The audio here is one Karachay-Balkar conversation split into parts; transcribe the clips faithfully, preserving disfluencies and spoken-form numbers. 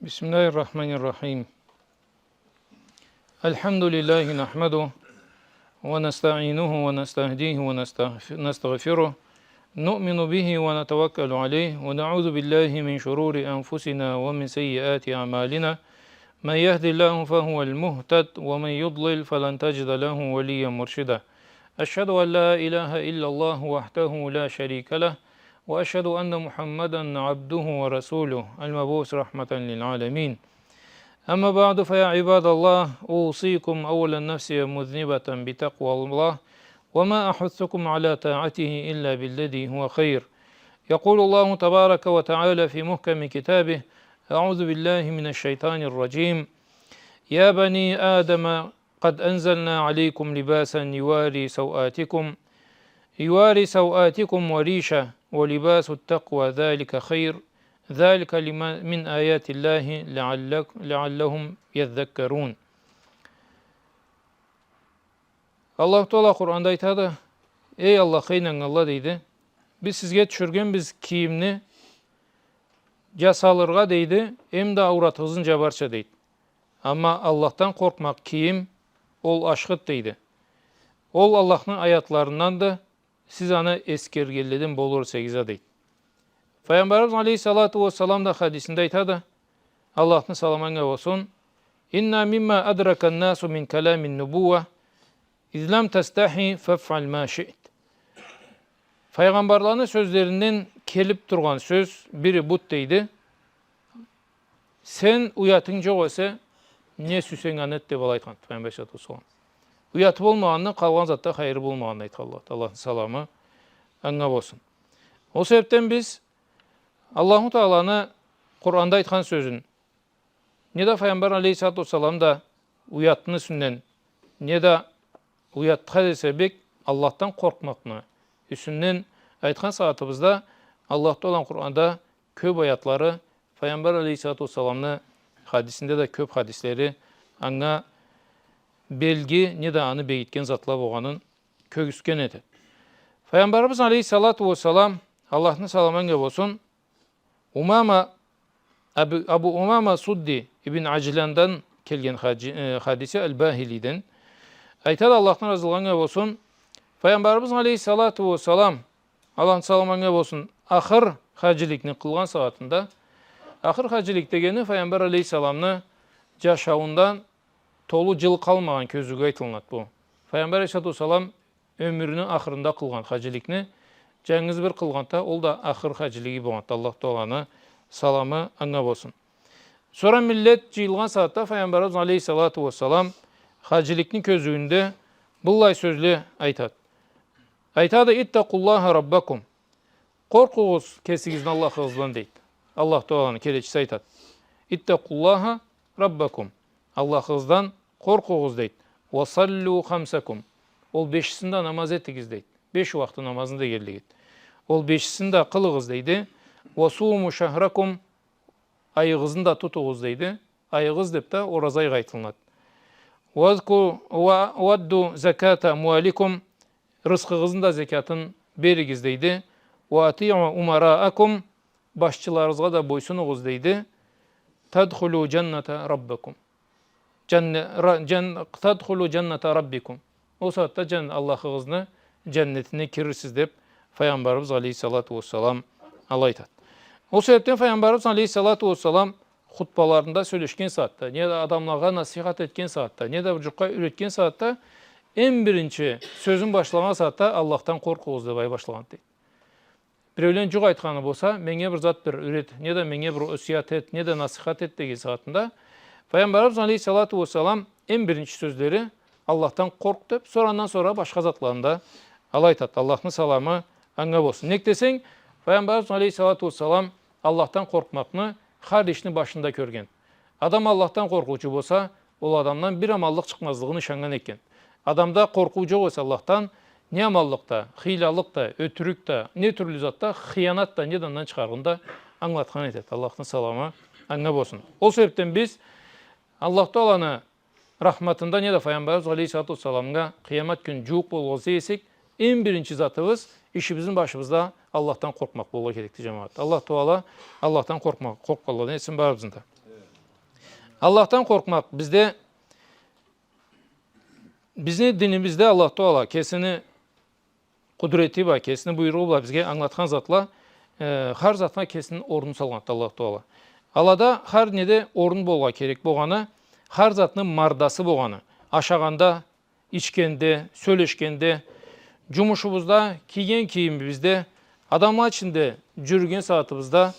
بسم الله الرحمن الرحيم. الحمد لله نحمده ونستعينه ونستهديه ونستغف-، نستغفره. نؤمن به ونتوكل عليه ونعوذ بالله من شرور أنفسنا ومن سيئات أعمالنا. من يهد الله فهو المهتد ومن يضلل فلن تجد له وليا مرشدا. أشهد أن لا إله إلا الله وحده لا شريك له وأشهد أن محمدا عبده ورسوله المبعوث رحمة للعالمين. أما بعد، فيا عباد الله، أوصيكم أولا نفسي مذنبة بتقوى الله، وما أحثكم على طاعته إلا بالذي هو خير. يقول الله تبارك وتعالى في محكم كتابه: أعوذ بالله من الشيطان الرجيم. يا بني آدم، قد أنزلنا عليكم لباسا يواري سوآتكم، يواري سوآتكم وريشة، ولباس التقوى ذلك خير، ذلك لمن، من آيات الله لعلك-، لعلهم يذكرون. Аллаху Таала Къуранда айтады: «Эй Аллахха ийнаннганла, — дейди, — биз сизге тюшюргенбиз кийимни джасалыргъа, — дейди, — эмда ауратыгъызны джабарча», — дейди. Амма Аллахдан къоркъмакъ кийим, ол ашхыды, дейди. Ол Аллахны аятларынданды, сиз аны эсгергенледен болур эсегиз а, дейди. Файгъамбарыбыз алейхиссалату уассалам да хадисинде айтады, Аллахны саламы анга болсун: «إن مما أدرك الناس من كلام النبوة: إذ لم تستحي فافعل ما شئت». Файгъамбарланы сёзлеринден келип тургъан сёз бири буду, дейди. «Сен уятынг джокъ эсе, не сюйсенг, аны эт», — деп алай айтхан Файгъамбар алейхиссалату уассалам. Уяты болмагъанны, къалгъан затда хайыры болмагъанны айтхан Аллах, Аллахны саламы анга болсун. Ол себепден биз Аллаху Тааланы Къуранда айтхан сёзюн, неда Файгъамбар алейхиссалату уассалам да уятны юсюнден, неда уятха десе бек Аллахдан къоркъмакъны юсюнден айтхан сагъатыбызда, Аллаху Тааланы Къуранда кёп аятлары, Файгъамбар алейхиссалату уассаламны хадисинде да кёп хадислери анга белги, неда аны бегитген затла болгъанын кёргюзтген эди. Файгъамбарыбыз алейхиссалату уассалам, Аллахны саламы анга болсун, Умама, Абу, Абу Умама Судди ибн Аджландан келген хаджи-, э, хадиси Аль-Бахилиден. Айтады, Аллахны разылыгъы анга болсун, Файгъамбарыбыз алейхиссалату уассалам, Аллахны саламы анга болсун, ахыр хаджиликни къылгъан сагъатында, ахыр хаджилик дегени Файгъамбар алейхиссаламны джашауундан толу джыл къалмагъан кёзюуге айтылынады бу. Файгъамбар алейхиссалату уассалам ёмюрню ахырында къылгъан хаджиликни, джангыз бир къылгъанды, ол да ахыр хаджилиги болгъанды, Аллаху Тааланы саламы анга болсун. Сора миллет джыйылгъан сагъатда Файгъамбарыбыз алейхиссалату уассалам хаджиликни кёзюуюнде быллай сёзле айтады. Айтады: «اتقوا الله ربكم». Къоркъугъуз кесигизни Аллахыгъыздан, дейди. Аллаху Тааланы келечиси айтады. «اتقوا الله ربكم». Аллахыгъыздан къоркъугъуз, дейди. «وصلوا خمسكم». Ол бешисин да намаз этигиз, дейди. Беш уакъты намазны дегенлиги. Ол бешисин да къылыгъыз, дейди. «وصوموا شهركم». Айыгъызны да тутугъуз, дейди. Айыгъыз деп да ораза айгъа айтылынады. «وذكو-، و-، وأدوا زكاة أموالكم». Рызкъыгъызны да зекятын беригиз, дейди. «وأطيعوا أمراءكم». Башчыларыгъызгъа да бойсунугъуз, дейди. «تدخلوا جنة ربكم». Джанне-, ра-, джан-, «تدخلوا جنة ربكم». Ол сагъатда джан-, Аллахыгъызны джаннетине кирирсиз, деп Файгъамбарыбыз алейхиссалату уассалам алай айтады. Ол себепден Файгъамбарыбыз алейхиссалату уассалам хутбаларында сёлешген сагъатда, неда адамлагъа насихат этген сагъатда, неда бир джукъгъа юретген сагъатда, эм биринчи сёзюн башлагъан сагъатда «Аллахдан къоркъугъуз» деп алай башлагъанды, дейди. Биреулен джукъ айтханы болса, «Меннге бир зат бир юрет, неда меннге бир осият эт, неда насихат эт» деген сагъатында, Файгъамбарыбыз алейхиссалату уассалам эм биринчи сёзлери «Аллахдан къоркъ» деп, сора андан сора башха затланы да алай айтады. Аллахны саламы анга болсун. Нек десенг, Файгъамбарыбыз алейхиссалату уассалам Аллахдан къоркъмакъны хар ишни башында кёрген. Адам Аллахдан къоркъуучу болса, ол адамдан бир аманлыкъ чыкъмазлыгъын ышаннган экен. Адамда къоркъуу джокъ эсе Аллахдан, не аманлыкъ да, хыйлалыкъ да, ётюрюк да, не тюрлю зат да, хыянат да, неда андан чыгъаргъын да ангылатхан этеди. Аллахны саламы анга болсун. Ол себепден биз Аллаху Тааланы рахматында, неда Файгъамбарыбыз алейхиссалату уассаламгъа къыямат кюн джууукъ болгъузу эсек, эм биринчи затыбыз, ишибизни башыбызда Аллахдан къоркъмакъ болургъа керекди, джамагъат. Аллаху Таала Аллахдан къоркъмакъ, къоркъгъанладан этсин барыбызны да. Аллахдан къоркъмакъ бизде, бизни динибизде Аллах Таала кесини къудрети бла, кесини буйругъу бла бизге ангылатхан затла, э, хар затха кесини орнун салгъанды Аллах Таала. Алада хар неде орун болгъа керек болгъаны, хар затны мардасы болгъаны, ашагъанда, ичгенде, сёлешгенде, джумушубузда, кийген кийимибизде, адамла ичинде джюрюген сагъатыбызда,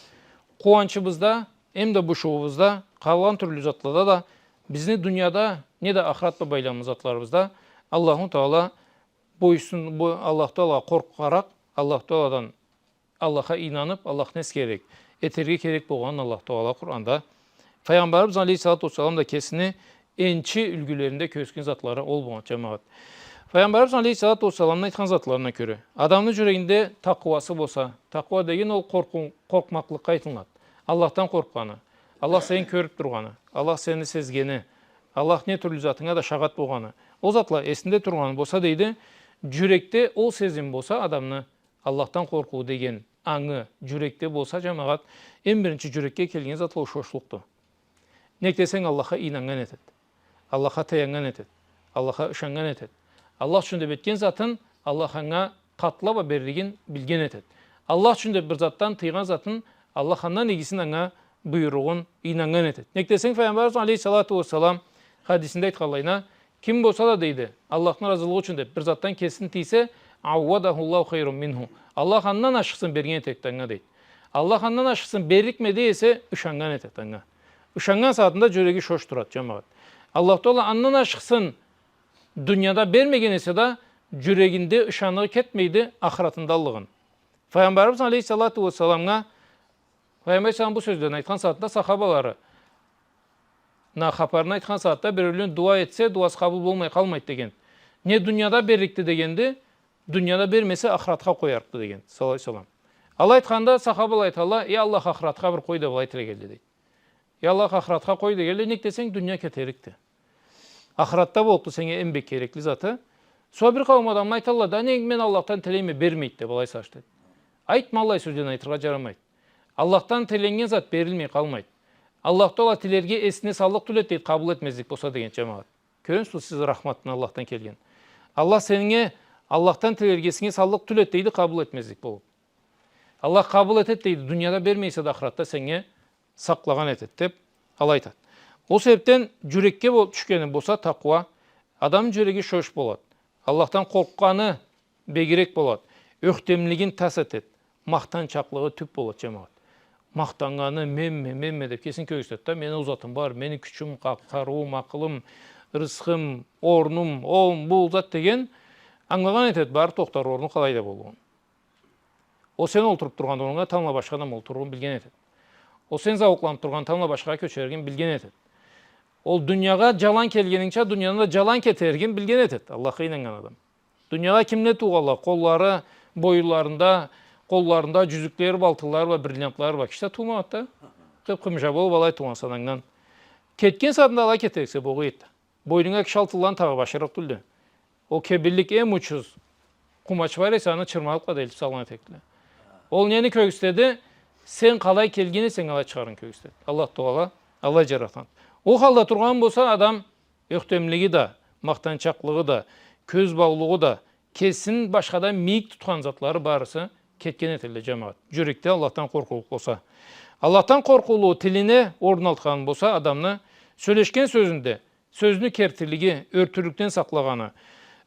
къууанчыбызда, эмда бушуубузда, къалгъан тюрлю затлада да, бизни дунияда неда ахыратла бла байламлы затларыбызда Аллаху Таала бойсун-, бо-, Аллах Таалагъа къоркъаракъ, Аллах Тааладан, Аллахха ийнаныб, Аллахны эсгеререк, этерге керек болгъанын Аллах Таала Къуранда. Файгъамбарыбыз алейхиссалату уассалам да кесини энчи юлгюлеринде кёргюзтген затлары ол болгъан, джамагъат. Файгъамбарыбыз алейхиссалату уассаламны айтхан затларына кёре, адамны джюрегинде такъуасы болса, такъуа деген ол къоркъу-, къоркъмакълыкъгъа айтылынады. Аллахдан къоркъгъаны, Аллах сени кёрюб тургъаны, Аллах сени сезгени, Аллах не тюрлю затынга да шагъат болгъаны, ол затла эсинде тургъаны болса, дейди, джюрекде ол сезим болса адамны, Аллахдан къоркъуу деген ангы джюрекде болса, джамагъат, эм биринчи джюрекге келген затла ол шошлукъду. Нек десенг, Аллахха ийнаннган этед. Аллахха таяннган этед. Аллахха ышаннган этед. Аллах ючюн деб этген затын Аллах анга къатла бла берлигин билген этед. Аллах ючюн деб бир затдан тыйгъан затын Аллах андан игисин анга буйругъун ийнаннган этед. Нек десенг, Файгъамбарыбыз алейхиссалату уассалам хадисинде айтханлайына, ким болса да, дейди, Аллахны разылыгъы ючюн деб бир затдан кесин тыйса, «Ауадахуллаху хайрун минху». Аллах андан ашхысын берген этед анга, дейди. Аллах андан ашхысын берликмиди эсе, ышаннган этед анга. Ышаннган сагъатында джюреги шош турад, джамагъат. Аллах Таала андан ашхысын дунияда бермеген эсе да, джюрегинде ышаныгъы кетмейди ахыратында аллыгъын. Файгъамбарыбыз алейхиссалату уассаламгъа Файгъамбар алейхиссалам бу сёзлени айтхан сагъатда сахабалары на хапарын айтхан сагъатда, биреулен дуа этсе, дуасы къабыл болмай къалмайды деген. Не дунияда берликди дегенди, дунияда бермесе, ахыратха къоярыкъды деген, саллаллаху алейхи ва саллам. Алай айтханда, сахабала айталла, «Эй Аллах, ахыратха бир къой», — деб алай тилегелле, дейди. «Эй Аллах, ахыратха къой», — дегелле, нек десенг, дуния кетерикди. Ахыратда боллукъду сеннге эм бек керекли заты. Сора бир къауум адамла айталла да, «Нек мен Аллахдан тилейме, бермейди», — деб алай сагъыш этеди. Айтма, аллай сёзлени айтыргъа джарамайды. Аллахдан тиленнген зат берилмей къалмайды. Аллах Таала тилерге эсине саллыкъ тюлдю, дейди, къабыл этмезлик болса деген, джамагъат. Кёрюгюз, бу сизни рахматынгы Аллахдан келген. Аллах сеннге Аллахдан тилерге эсинге саллыкъ тюлдю, дейди, къабыл этмезлик болуб. Аллах къабыл этеди, дейди, дунияда бермей эсе да, ахыратда сеннге сакълагъан этеди, деб алай айтады. Ол себебден джюрекге бол-, тюшгени болса такъуа, адамны джюреги шош болады. Аллахдан къоркъгъаны бегирек болады. Ёхтемлигин тас этеди. Махтанчакълыгъы тюб болады, джамагъат. Махтаннганы, «Менме, менме», — деб кесин кёргюзтеди да, «Мени ол затым бар, мени кючюм, къа-, къарыуум, акъылым, рысхым, орнум, ол, бу зат», — деген, ангылагъан этеди бары тохтар орну къалайда болгъанын. Ол сен олтуруб тургъан орнунга тамбла башха адам олтурурун билген этеди. Ол сен зауукъланыб тургъан тамбла башхагъа кёчеригин билген этеди. Ол дуниягъа джалан келгенинча, дуниядан да джалан кетеригин билген этеди Аллахха ийнаннган адам. Дуниягъа кимле туугъалла? Къоллары, боюнларында, къолларында джюзюклери бла, алтынлары бла, бриллиантлары бла. Киши да туугъанды да. Къып-къымыжа болуб алай туугъан сананган. Кетген сагъатында алай кетериксе, болгъа эди. Бойнунга киши алтынланы тагъыб ашырыкъ тюлдю. Ол кебинлик эм учуз къумач бар эсе, аны чырмалыкъ бла да элтиб салгъан этерикди. Ол нени кёргюзтеди? Сен къалай келген эсенг, алай чыгъарыгъын кёргюзтеди. Аллах Таала алай джаратхан. Ол халда тургъан болса, адам ёхтемлиги да, махтанчакълыгъы да, кёз баулугъу да, кесин башхадан мийик тутхан затлары барысы кетген этелле, джамагъат. Джюрекде Аллахдан къоркъуулукъ болса. Аллахдан къоркъуулугъу тилине орун алгъан болса адамны, сёлешген сёзюнде сёзню кертилиги, ёртюлюкден сакълагъаны,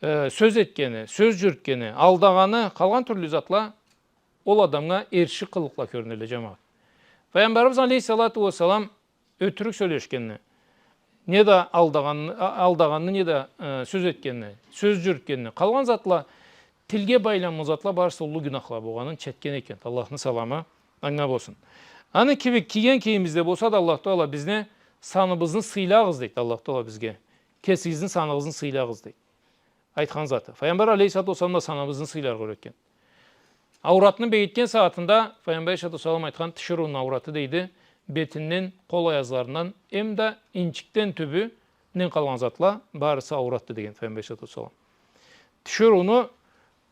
э, сёз этгени, сёз джюрютгени, алдагъаны, къалгъан тюрлю затла ол адамгъа эрши къылыкъла кёрюнелле, джамагъат. Файгъамбарыбыз алейхиссалату уассалам ётюрюк сёлешгенни, неда алдагъанны, а-, алдагъанны, неда, э, сёз этгенни, сёз джюрютгенни, къалгъан затла, тилге байламлы затла барысы уллу гюнахла болгъанын чечген экен. Аллахны саламы анга болсун. Аны кибик кийген кийимибизде болса да, Аллах Таала бизни саныбызны сыйлагъыз, дейди Аллах Таала бизге. Кесигизни саныгъызны сыйлагъыз, дейди. Айтхан заты. Файгъамбар алейхиссалату уассалам да саныбызны сыйларгъа юретген. Ауратны бегитген сагъатында Файгъамбар алейхиссалату уассалам айтхан, тиширыуну аураты, дейди, бетинден, къол аязларындан, эмда инчикден тюбюнден къалгъан затла барысы ауратды, деген Файгъамбар алейхиссалату уассалам. Тиширыуну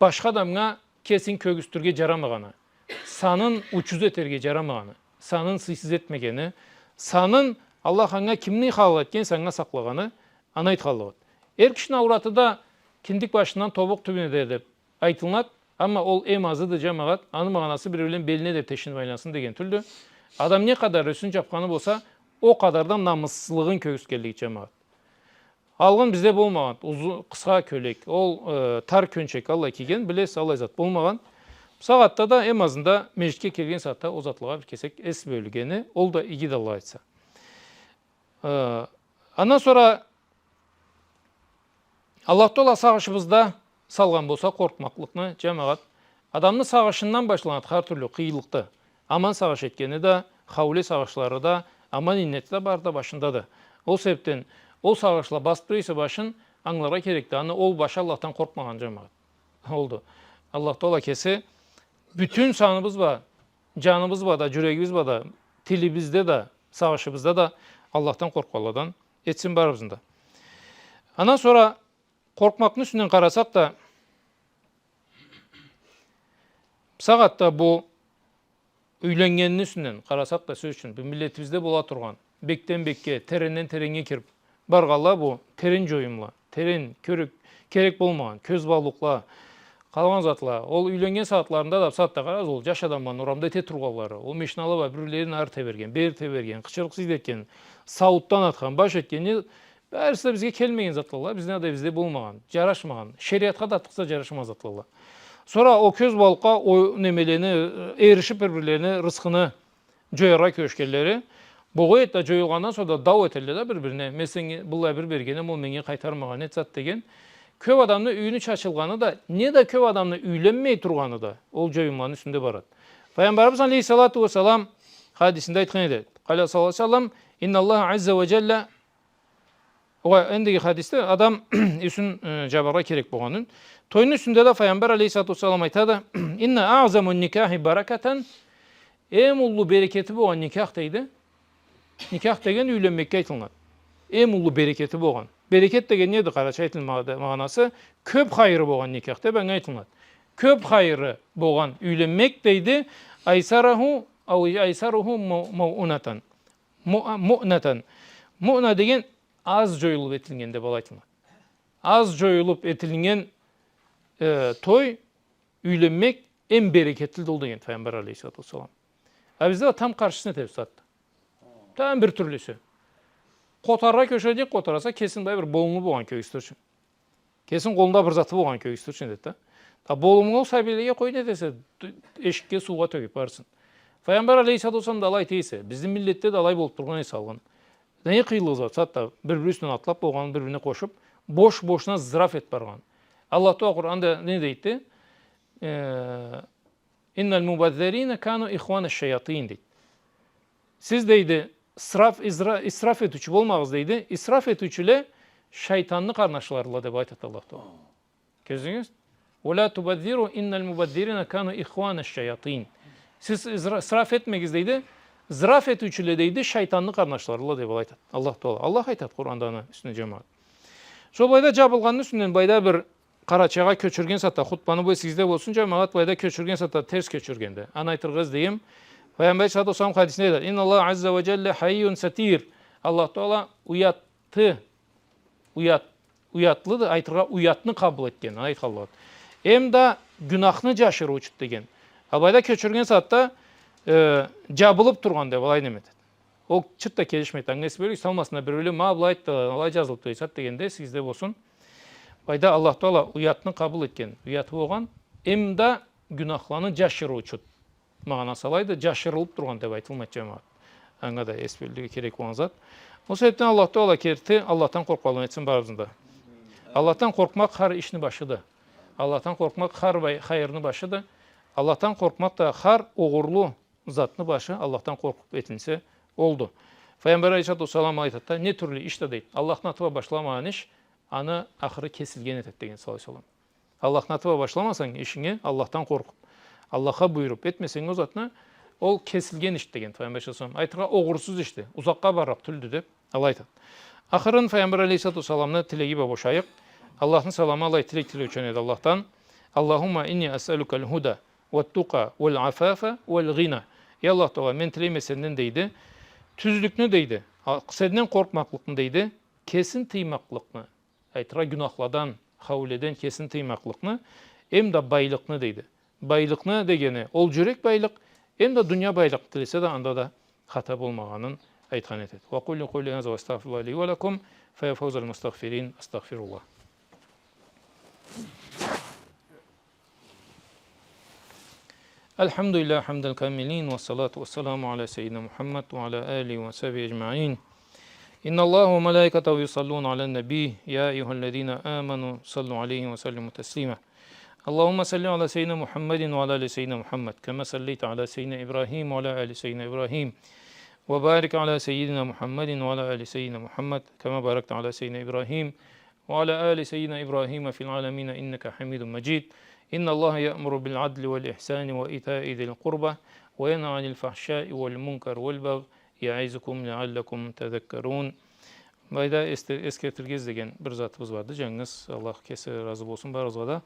башха адамгъа кесин кёргюзтюрге джарамагъаны, санын учуз этерге джарамагъаны, санын сыйсыз этмегени, санын Аллах анга кимни халал этгенсе, анга сакълагъаны, аны айтханлыгъыды. Эр кишини аураты да киндик башындан тобукъ тюбюне дери деб айтылынады. Амма ол эм азыды, джамагъат, аны магъанасы бир-бири бла белине дери тешиниб айлансын деген тюлдю. Адам не къадар юсюн джабханы болса, ол къадар да намыслылыгъын кёргюзтгенлиги, джамагъат. Алгъын бизде болмагъан, узу-, къысха кёлек, ол, э, тар кёнчек, аллай кийген, билесиз, аллай зат болмагъан. Бусагъатда да, эм азында, межгитге келген сагъатда ол затлагъа бир кесек эс бёлюннгени, ол да игиди, Аллах айтса. Э, андан сора Аллах Тааля сагъышыбызда салгъан болса къоркъмакълыкъны, джамагъат, адамны сагъышындан башланады хар тюрлю къыйынлыкъ да. Аман сагъыш этгени да, хауле сагъышлары да, аман иннети да бары да башында да. Ол себебден ол сагъышла басыб тура эсе башын, ангыларгъа керекди, аны ол башы Аллахдан къоркъмагъан, джамагъат. Олду. Аллах Тааля кеси бютюн саныбыз бла, джаныбыз бла да, джюрегибиз бла да, тилибизде да, сагъышыбызда да Аллахдан къоркъгъанладан этсин барыбызны да. Андан сора къоркъмакъны юсюнден къарасакъ да, бусагъатда бу юйленнгенни юсюнден къарасакъ да, сёз ючюн, бу миллетибизде бола тургъан, бекден бекге, теренден тереннге кириб баргъанла, бу терен джоюмла, терен кёрюб, керек болмагъан кёзбаулукъла, къалгъан затла. Ол юйленнген сагъатларында да, бусагъатда къарагъыз, ол джаш адамланы орамда эте тургъанлары, ол машинала бла бир-бирлерин ары теберген, бери теберген, къычырыкъсыз этген, сауутдан атхан, баш этген, не, барысы да бизге келмеген затла, бизни да бизде болмагъан, джарашмагъан, шериатха да артыкъса джарашмагъан затла. Сора ол кёзбаулукъгъа, ол немелени, э, эришиб бир-бирлерини рысхыны джояргъа кюрешгенлери, бу къадар да джоюлгъандан сора да дау этелле да бир-бирине. Мен сеннге быллай бир бергенем, ол меннге къайтармагъан эди зат деген. Кёб адамны юйюню чачылгъаны да, не да кёб адамны юйленмей тургъаны да ол джоюмланы юсюнде барады. Пайгъамбарыбыз алейхиссалату уассалам хадисинде айтхан эди. Къаля саллаллаху алейхи уа саллам: «Инна Аллаха азза уа джалла». Огъай, эндиги хадисде адам юсюн, э, джабаргъа керек болгъанын. Тойну юсюнде да Пайгъамбар алейхиссалату уассалам айтады: «Инна аъзамун никахи баракатан». Эм уллу берекети болгъан никах, дейди. Никах деген юйленмекге айтылынады. Эм уллу берекети болгъан. Берекет деген неди, къарачай тил магъа-, магъанасы? Кёб хайыры болгъан никах деб анга айтылынады. Кёб хайыры болгъан юйленмек, дейди. «Айсараху, ау айсаруху му-, муъунатан». Му-, муънатан. Муъна деген аз джоюлуб этилиннген деб алай айтылынады. Аз джоюлуб этилиннген, э, той, юйленмек эм берекетлиди ол деген Пайгъамбар алейхиссалату уассалам. А бизде да там къаршысын этебиз затны. Там бир тюрлюсю. Къотаргъа кёчеди, къотараса, кесинг былай бир болумлу болгъан кёргюзтюрчюнг. Кесинг къолунгда бир заты болгъан кёргюзтюрчюнг, деди да. А болумунгу сабийлеге къой, не десе, т-, эшикге, суугъа тёгюб барсын. Пайгъамбар алейхиссалату уассалам да алай эте эсе, бизни миллетде да алай болуб тургъан эсе алгъын. Не къыйынлыгъы бар, затда бир-бири юсюнден атлаб болгъан, бир-бирине къошуб, бош-бошуна зыраф этиб баргъан. Аллах Тааля Къуранда не дейди? Э, «Инналь мубаззирина кану ихуана шаятин», дейди. Сиз, дейди, исраф, изра-, исраф этиучю болмагъыз, дейди. Исраф этиучюле шайтанны къарнашларыла, деб айтады Аллах Тааля. Кёрдюгюз? «Уа ля тубаззиру, инналь мубаззирина кану ихуана шаятин». Сиз изра-, исраф этмегиз, дейди. Зыраф этиучюле, дейди, шайтанны къарнашларыла, деб алай айтады Аллах Тааля. Аллах айтады Къуранда аны юсюнден, джамагъат. Сора былайда джабылгъанны юсюнден былайда бир къарачайгъа кёчюрген сагъатда, хутбаны бу эсигизде болсун, джамагъат, былайда кёчюрген сагъатда терс кёчюргенди. Аны айтыргъа излейме. Пайгъамбар алейхиссалату уассалам хадисинде айтады: «Инналлаха азза уа джалла хайюн сатир». Аллах Тааля уятды, уят-, уятлыды, айтыргъа, уятны къабыл этген, аны айтханлыгъыды. Эм да гюнахны джашырыучуду деген. А былайда кёчюрген сагъатда, э, джабылыб тургъан деб алай неме этеди. Ол чырт да келишмейди. Анга эс бёлюгюз салмасынла бир-бирле, ма былай айтды, алай джазылыб турады деб, эсигизде болсун. Былайда Аллах Тааля уятны къабыл этген, уяты болгъан, эм да гюнахланы джашырыучуду. Магъанасы алайды, джашырылыб тургъан деб айтылмайды, джамагъат. Анга да эс бёлюрге керек болгъан зат. Ол себебден Аллах Тааля керти Аллахдан къоркъгъанладан этсин барыбызны да. Аллахдан къоркъмакъ хар ишни башыды. Аллахдан къоркъмакъ хар бай-, хайырны башыды. Аллахдан къоркъмакъ да хар огъурлу затны башы Аллахдан къоркъуб этилинсе олду. Пайгъамбар алейхиссалату уассалам айтады да, не тюрлю иш да, дейди, Аллахны аты бла башламагъан иш, аны ахыры кесилген этеди деген, саллаллаху алейхи уа саллам. Аллахны аты бла башламасанг ишинги, Аллахдан къоркъуб, Аллахха буюруб этмесенг ол затны, ол кесилген ишди деген Пайгъамбар саллаллаху алейхи уа саллам. Айтыргъа, огъурсуз ишди, узакъгъа барлыкъ тюлдю деб алай айтады. Ахырын Пайгъамбар алейхиссалату уассаламны тилеги бла бошайыкъ. Аллахны саламы алай тилек тилеучен эди Аллахдан: «Аллахумма инни асъалукаль худа, уат-тукъа, уаль-афафа, уаль-гъина». Эй Аллах Тааля, мен тилейме сенден, дейди, тюзлюкню, дейди, А, сенден къоркъмакълыкъны, дейди, кесин тыймакълыкъны, айтыргъа, гюнахладан, хауледен кесин тыймакълыкъны, эм да байлыкъны, дейди. Байлыкъны дегени, ол жюрек байлыкъ, эм да дуния байлыкъ тилесе да, анда да хата болмагъанын айтхан этеди. وأقول قولي هذا وأستغفر الله لي ولكم، فيا فوز المستغفرين، أستغفر الله. الحمد لله حمد الكاملين، والصلاة والسلام على سيدنا محمد وعلى آله وصحبه أجمعين. إن الله وملائكته يصلون على النبي، يا أيها الذين آمنوا صلوا عليه وسلموا تسليما. اللهم صل على سيدنا محمد وعلى آل سيدنا محمد، كما صليت على سيدنا إبراهيم وعلى آل سيدنا إبراهيم، وبارك على سيدنا محمد وعلى آل سيدنا محمد، كما باركت على سيدنا إبراهيم وعلى آل سيدنا إبراهيم في العالمين إنك حميد مجيد. إن الله يأمر بالعدل والإحسان وإيتاء ذي القربى وينهى عن الفحشاء والمنكر والبغي يعظكم لعلكم تذكرون. Былайда эсте-, эсгертирге излеген бир затыбыз барды. Жангыз Аллах кеси разы болсун барыгъызгъа да.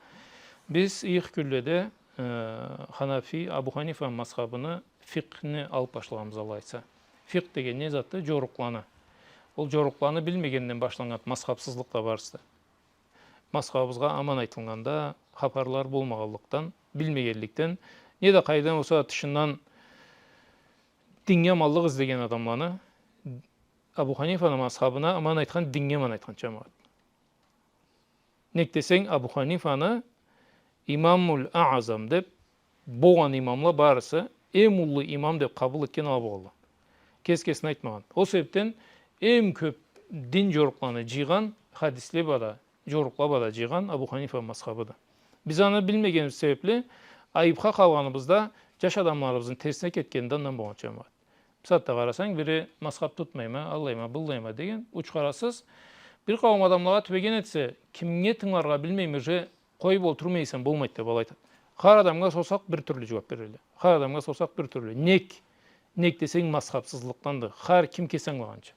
Биз июль кюнледе, э, ханафи, Абу Ханифа мазхабыны фикъхни алып башлагъанбыз, Аллах айтса. Фикъх деген не затды? Жорукъланы. Ол жорукъланы билмегенден башланнган мазхабсызлыкъ да барысы да. Мазхабыбызгъа аман айтылгъанда, хапарлары болмагъанлыкъдан, билмегенликден, не да къайдан болса тышындан динге аманлыкъ излеген адамланы, Абу Ханифаны мазхабына аман айтхан, динге аман айтхан, жамагъат. Нек десенг, Абу Ханифаны имамул Аъзам деп, болгъан имамла барысы, эм уллу имам деп къабыл этген ала болгъанла. Кес-кесине айтмагъан. Ол себепден эм кёп дин жорукъланы жыйгъан, хадисле бла да, жорукъла бла да жыйгъан Абу Ханифа мазхабыды. Биз аны билмегенибиз себепли, айыпха къалгъаныбыз да жаш адамларыбызны терсине кетгенинде андан болгъан, жамагъат. Бусагъатда къарасанг, бири мазхаб тутмайма, аллайма, быллайма деген учхарасыз бир къауум адамлагъа тюбеген этсе, кимге тынгыларгъа билмейме, уже къоюп олтурмай эсенг болмайды деп алай айтады. Хар адамгъа сорсакъ, бир тюрлю жууап берелле. Хар адамгъа сорсакъ, бир тюрлю. Нек? Нек десенг, мазхабсызлыкъданды. Хар ким кеси ангылагъанча.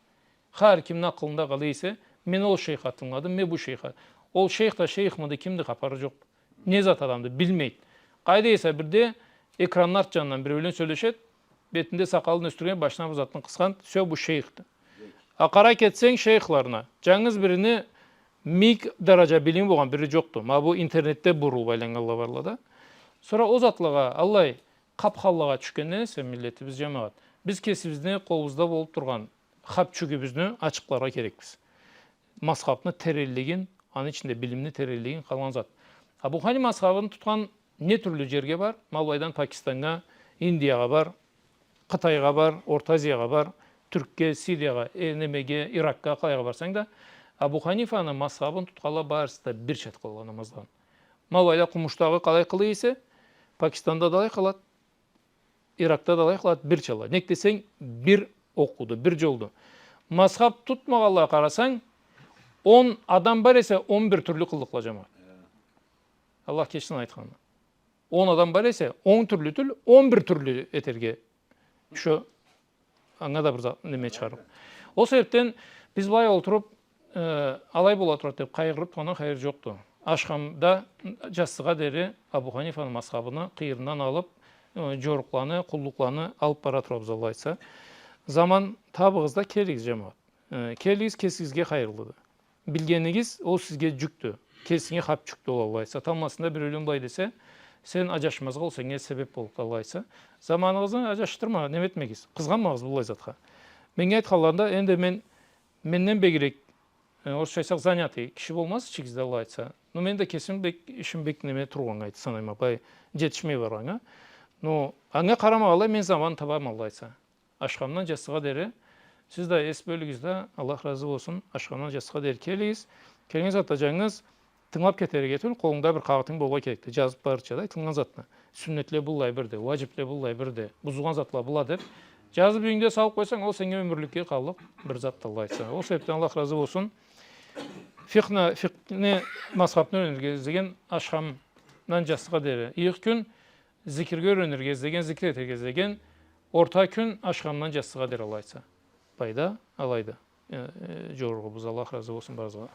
Хар кимни акъылында къалай эсе, мен ол шейхге тынгыладым, мен бу шейхге. Ол шейх да шейхмиди, кимди, хапары жокъду. Не зат адамды, билмейди. Къайда эсе бирде экранны арт жанындан биреу бла сёлешеди, бетинде сакъалын ёсдюрген, башына бир затын къысхан, всё, бу шейхди. А къарай кетсенг шейхларына, жангыз бирини миг даража билими болгъан бири жокъду. Ма бу интернетде бурулуп айланнганла барла да. Сора ол затлагъа аллай къапхаллагъа тюшгенден эсе миллетибиз, жамагъат, биз кесибизни къолубузда болуп тургъан хапчюгюбюзню ачыкъларгъа керекбиз. Мазхабны теренлигин, аны ичинде билимни теренлигин къалгъан зат. Абу Ханифа мазхабын тутхан не тюрлю жерге бар? Ма былайдан Пакистаннга, Индиягъа бар, Къытайгъа бар, Орта Азиягъа бар, Тюркге, Сириягъа, э, немеге, Иракга, къалайгъа барсанг да, Абу Ханифаны мазхабын тутханла барысы да бирча къылалла намазларын. Ма былайда къумушдагъы къалай къыла эсе, Пакистанда да алай къылады. Иракда да алай къылады, бирчала. Нек десенг, бир окъууду, бир жолду. Мазхаб тутмагъанлагъа къарасанг, он адам бар эсе, он бир тюрлю къыллыкъла, жамагъат. Аллах кечсин айтханны. Он адам бар эсе, он тюрлю тюл, он бир тюрлю этерге. Шо анга да бир зат неме чыгъарып. Ол себепден биз былай олтуруп, э, алай бола турады деп къайгъырып тургъандан хайыр жокъду. Ашхамдан жассыгъа дери Абу Ханифаны мазхабыны къыйырындан алып, э, жорукъланы, къуллукъланы алып бара турабыз, Аллах айтса. Заман табыгъыз да келигиз, жамагъат. Э, келигиз, кесигизге хайырлыды. Билгенигиз, ол сизге жюкдю. Кесинге хапчюкдю ол, Аллах айтса. Тамбласында биреулен былай десе, сен ажашмазгъа, ол сеннге себеп боллукъду, Аллах айтса. Заманыгъызны ажашдырма, неме этмегиз. Къызгъанмагъыз быллай затха. Меннге айтханларында, энди мен, менден бегирек, э, орусча айтсакъ, занятый киши болмаз ичигизде, Аллах айтса. Но мен да кесим бек, ишим бек неме тургъаннга айтып санайма, былай жетишмей баргъаннга. Но анга къарамагъанлай, мен заман табама, Аллах айтса. Ашхамдан жассыгъа дери. Сиз да эс бёлюгюз да, Аллах разы болсун, ашхамдан жассыгъа дери келигиз. Келген затда жангыз тынглап кетерге тюл, къолунгда бир къагъытынг болургъа керекди. Жазып барырча да айтылгъан затны. Сюннетле быллай бирди, важибле быллай бирди, бузулгъан затла была деп. Жазып юйюнгде салып къойсанг, ол сеннге ёмюрлюкге къаллыкъ бир затды, Аллах айтса. Ол себепден Аллах разы болсун. Фикъхны, фикъхны, мазхабны юренирге излеген ашхамдан жассыгъа дери. Июль кюн зикирге юренирге излеген, зикир этерге излеген, орта кюн ашхамдан жассыгъа дери, Аллах айтса. Былайда, алайда. Э, э, жоругъубуз, Аллах разы болсун барыгъызгъа.